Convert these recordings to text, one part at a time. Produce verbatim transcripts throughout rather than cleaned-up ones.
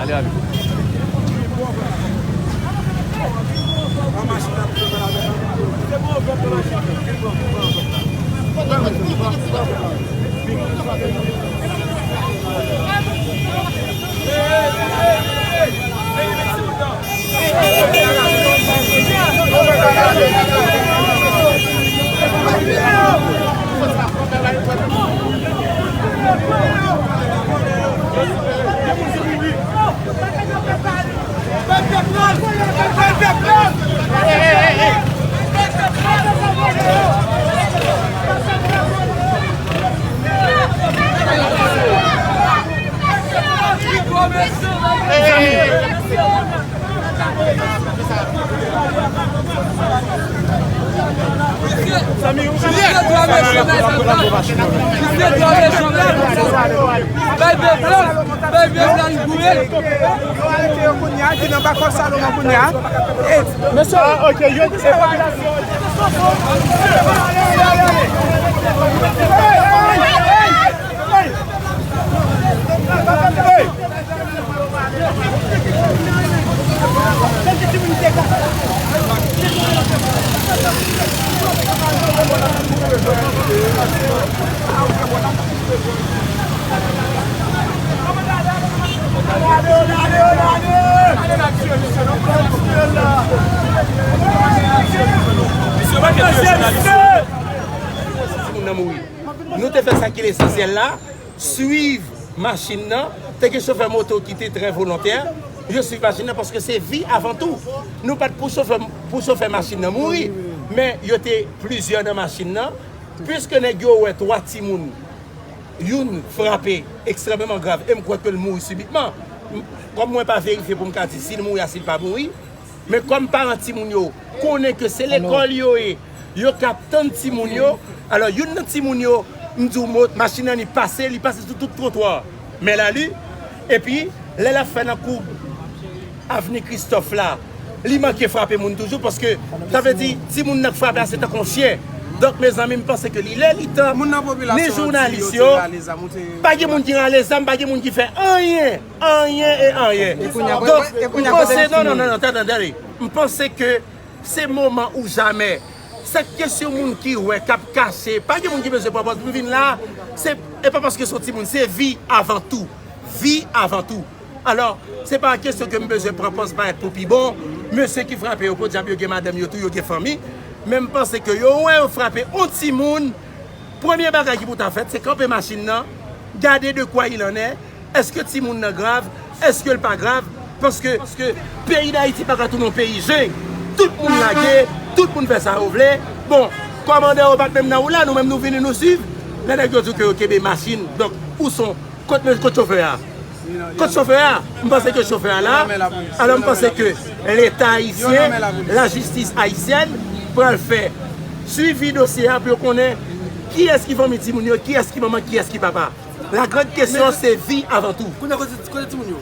Ale, ale. Mesye, ah, ok, yo, se popilasyon. Timoun nan mouri. Nou te fè sa ki lesansyèl la, swiv machin nan. Te gen chofè moto ki te trè volontè. Yo swiv machin nan paske se vi avan tou. Nou pa t pou chofè, pou chofè machin nan mouri, men yo te plizyè nan machin nan. Piske nèg yo wè twa timoun, youn frape ekstrèmeman grav, e m kwè ke l mouri sibitman. M, kòm mwen pa verifye pou m ka di si l mouri a si l pa mouri, men kòm paran timoun yo konnen ke se lekòl yo ye, yo ka tann timoun yo. Alò, youn nan timoun yo, m di w mo, machin nan li pase, li pase sou tout twotwa Mèlali. Epi, lè l ap fè nan kou Avni Kristòf la, li manke frape moun toujou, paske sa vle di, timoun nan k frape a, se tankou yon chen. Donk, mezanmi, m panse ke li lè, li tan, ni jounalis yo, pa gen moun ki rale zam, pa gen moun ki fè anyen, anyen e anyen. Donk, m panse, non, non, non, non, tande, tande. M panse ke se moman ou jamè. Se kesyon moun ki wè, k ap kache. Pa gen moun ki bezwen pran pòz. M vin la, se, e pa paske se yon timoun, se vi avan tou. Vi avan tou. Alò, se pa kesyon ke m bezwen pran pòz parèt pou pi bon. Mesye ki frape yo, podyab yo gen madanm yo tou, yo gen fanmi. Men m panse ke yo wè yo frape yon timoun, premye bagay ki pou ta fèt, se kanpe machin nan, gade de quoi il en est, èske timoun nan grav, èske l pa grav, paske, paske peyi Dayiti pa ka tounen yon peyi jeng. Tout moun lage, tout moun fè sa yo vle. Bon, kòmandan yo pa t menm nan wout la, nou menm nou vini nou swiv. Lè nèg yo di w ke yo kenbe machin, donk, ou son, kot, kot chofè a? Kot chofè a? M panse ke chofè a la. Alò, m panse ke Leta ayisyen, lajistis ayisyèn, pral fè swivi dosye a pou yo konnen kiyès ki fanmi timoun yo, kiyès ki manman, kiyès ki papa. La grande question, se vi avan tou. Kounye a, kote, kote timoun yo?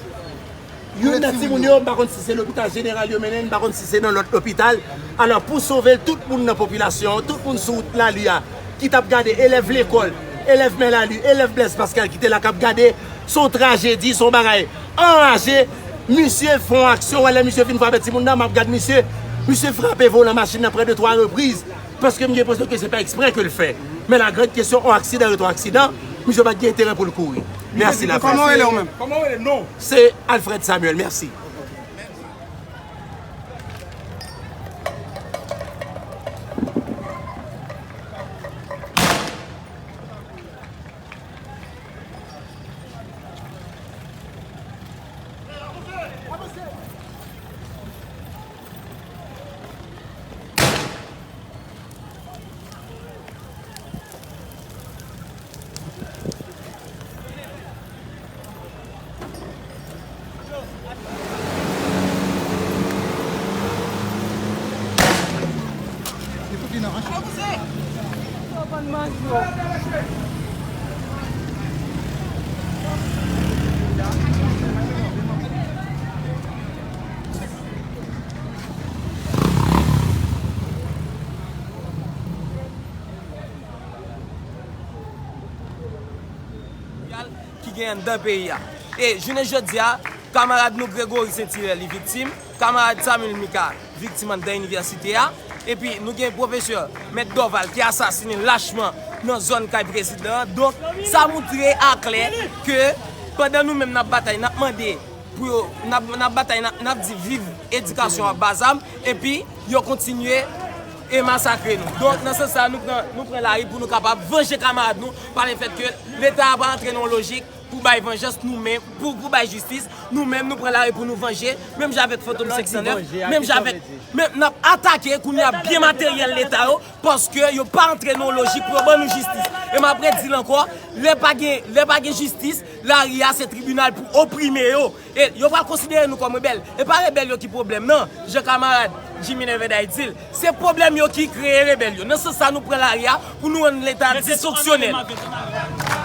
Youn nan timoun yo, m pa konn si se lopital jeneral yo mennen l, m pa konn si se nan lòt lopital. Alò, pou sove l, tout moun nan popilasyon an, tout moun sou wout lali a, ki t ap gade elèv lekòl, elèv Mèlali, elèv Blèz Paskal ki te la k ap gade, se yon trajedi, se yon bagay anraje. Misye fè yon aksyon, wè lè misye fin frape timoun nan, m ap gad misye, Misye frape volan machin nan prè de twa repriz, paske m gen enpresyon ke se pa eksprè ke l fè. Men la grande question, yon aksidan rete yon aksidan, misye pa t gen enterè pou l kouri. Mèsi, la. Kòman w rele w menm? Kòman w rele, non? Se Alfred Samuel, mèsi. Ki gen anndan peyi a. E jounen jodi a, kamarad nou Gregory Saint Hilaire li viktim, kamarad Samuel Mika viktim anndan inivèsite a, epi nou gen pwofesè Mèt Dorval ki asasinen lachman nan zòn kay prezidan an. Donk, sa moutre aklè ke pandan nou menm n ap batay, n ap mande pou yo, n ap, n ap batay, n ap, n ap di viv edikasyon a ba zam, epi yo kontinye e masakre nou. Donk, nan sans sa, nou pran, nou pran lari pou nou kapab vanje kamarad nou, pa le fèt ke Leta a pa antre nan yon lojik pou bay vanjans nou menm, pou, pou bay jistis, nou menm, nou pran lari pou nou vanje, menm jan avèk Fantom senk san nèf, menm jan avèk, menm n ap atake kounye a byen materyèl Leta yo, paske yo pa antre nan yon lojik pou yo ban nou jistis. E m ap redi l ankò, lè pa gen, lè pa gen jistis, lari a se tribinal pou oprime yo. E yo pral konsidere nou kòm rebèl. E pa rebèl yo ki pwoblèm nan. Jan kamarad Jimmy Nevada di l, se pwoblèm yo ki kreye rebèl yo. Nan sans sa, nou pran lari a pou nou rann Leta a disfonksyonèl.